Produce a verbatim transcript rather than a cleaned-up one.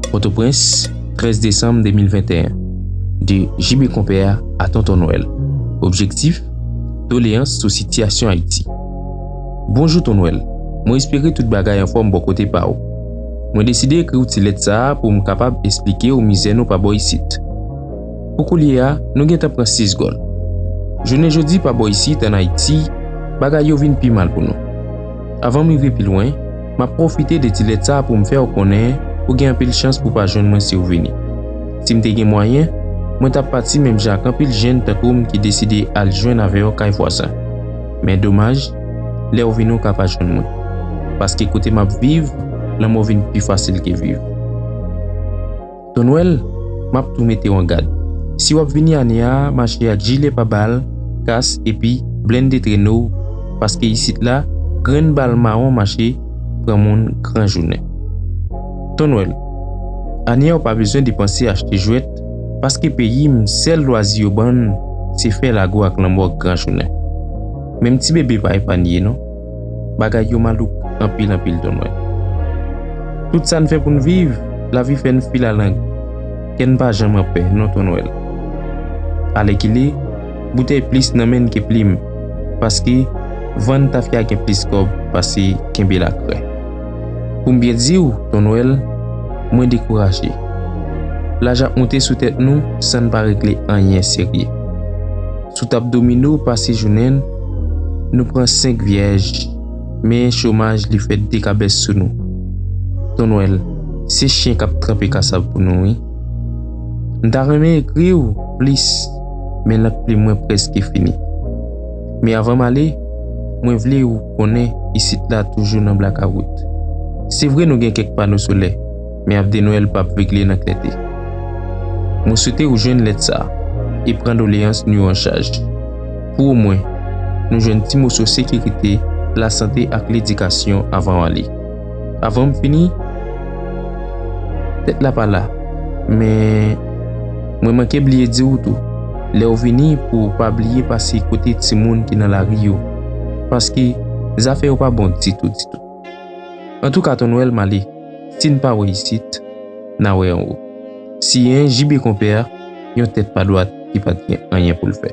Pòtoprens, trèz desanm de mil venteyen. De J B Konpè a Tonton Nwèl. Objektif, doleyans sou sitiyasyon Ayiti. Bonjou Ton Nwèl. Mwen espere tout bagay anfòm bò kote pa w. Mwen deside ekri w ti lèt sa a pou m kapab esplike w mizè nou pa bò isit. Pou koulye a, nou gentan pran sis gòl. Jounen jodi pa bò isit ann Ayiti, bagay yo vin pi mal pou nou. Avan m rive pi lwen, m ap pwofite de ti lèt sa a pou m fè w konnen ou gen anpil chans pou w pa jwenn mwen si w vini. Si m te gen mwayen, mwen t ap pati menm jan ak anpil jèn tankou m ki deside al jwenn avè w kay vwazen. Men domaj, lè w vini w ka pa jwenn mwen. Paske kote m ap viv, lanmò vin pi fasil ke viv. Ton Nwèl, m ap tou mete w an gad. Si w ap vini ane a, mache ak jile pabal, kas epi blende treno w, paske isit la, grenn bal mawon mache pran moun gran jounen. Ton Nwèl, ane a w pa bezwen depanse achte jwèt, paske peyi m, sèl lwazi yo ban n, se fè lago ak lanmò gran jounen. Menm ti bebe pa epanye non. Bagay yo malouk anpil anpil Ton Nwèl. Tout sa n fè pou n viv, lavi fè n fil a lang. Kè n pa janm an pè non Ton Nwèl. Alèkile, boutèy plis nan men n ke plim, paske vann tafya gen plis kòb pase kenbe lakrè. Pou m byen di w, Ton Nwèl, mwen dekouraje. Laj ap monte sou tèt nou san n pa regle anyen serye. Sou tab domino pase jounen n, nou pran senk vyèj, men chomaj li fè de kabès sou nou. Ton Nwèl, se chen k ap tranpe kasab pou nou wi. M ta renmen ekri w plis, men lank plim mwen prèske fini. Men avan m ale, mwen vle w konnen isit la toujou nan blakawout. Se vre nou gen kèk pano solè, men avde Nwèl p ap vegle nan klète. Mwen swete w jwenn lèt sa a e pran doleyans nou yo an chaj. Pou omwen, nou jwenn ti moso sekirite, lasante ak ledikasyon avan w ale. Avan m fini, tèt la pa la, men mwen manke bliye di w tou, lè w vini pou w pa bliye pase kote timoun ki nan lari yo, paske zafè yo pa bon ditou ditou. Antouka Ton Nwèl m ale, si n pa wè isit, n a wè anwo. Siyen J B Konpè, yon tèt pa dwat ki pa t gen anyen pou l fè.